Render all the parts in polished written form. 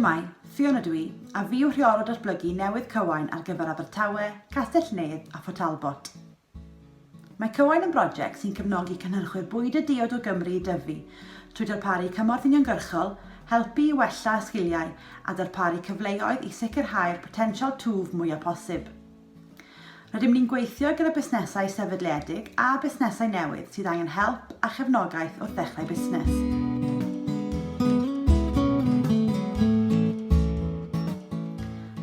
Shwmae, Ffion ydw i, a fi yw Rheolwr Datblygu newydd Cywain ar gyfer Abertawe, Castell-nedd a Phort Talbot. Mae Cywain yn broject sy'n cefnogi cynhyrchwyr bwyd a diod o Gymru i dyfu, trwy darparu cymorth uniongyrchol, helpu i wella sgiliau a darparu cyfleoedd i sicrhau'r potensial twf mwyaf posib. Rydym ni'n gweithio gyda busnesau sefydliedig a busnesau newydd sydd angen help a chefnogaeth wrth ddechrau busnes.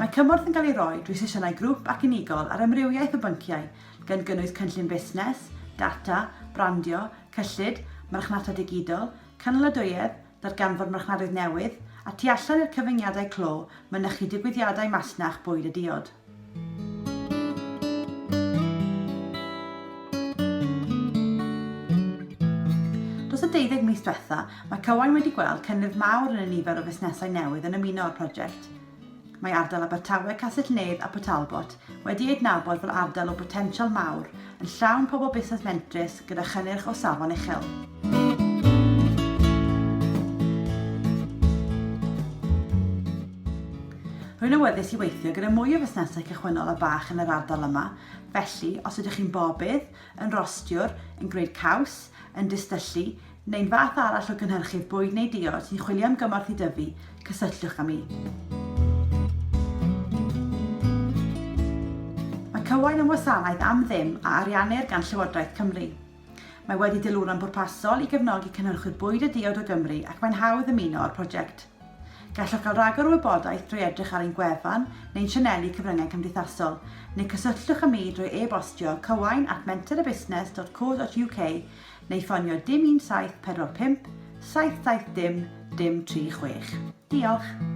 Mae cymorth yn cael ei roi drwy sesiynau grŵp ac unigol ar amrywiaeth o bynciau, gan gynnwys cynllun busnes, data, brandio, cyllid, marchnata digidol, cynaliadwyedd, darganfod marchnadoedd newydd, a tu allan i'r cyfyngiadau clo, mynychu digwyddiadau masnach bwyd a diod. Dros y deuddeg mis diwetha, mae Cywain wedi gweld cynnydd mawr yn y nifer o fusnesau newydd yn ymuno â'r prosiect. Mae ardal Abertawe, Castell-nedd a Port Talbot wedi ei adnabod fel ardal o botensial mawr, yn llawn pobl busnes mentrus gyda chynnyrch o safon uchel. Rwy'n awyddus i weithio gyda mwy o fusnesau cychwynnol a bach yn yr ardal yma, felly os ydych chi'n bobydd, yn rostiwr, yn gwneud caws, yn distyllu, neu'n fath arall o gynhyrchydd bwyd neu diod sy'n chwilio am gymorth i dyfu, cysylltwch â mi. Mae Cywain yn wasanaeth am ddim a ariannir gan Llywodraeth Cymru. Mae wedi deilwra'n bwrpasol i gefnogi cynhyrchwyr bwyd a diod o Gymru ac mae'n hawdd ymuno â'r prosiect. Gallwch gael rhagor o wybodaeth drwy edrych ar ein gwefan neu'n sianeli cyfryngau cymdeithasol, neu cysylltwch â mi drwy e-bostio cywain at menterabusnes.co.uk neu ffonio dim 1745 770 dim 36. Diolch!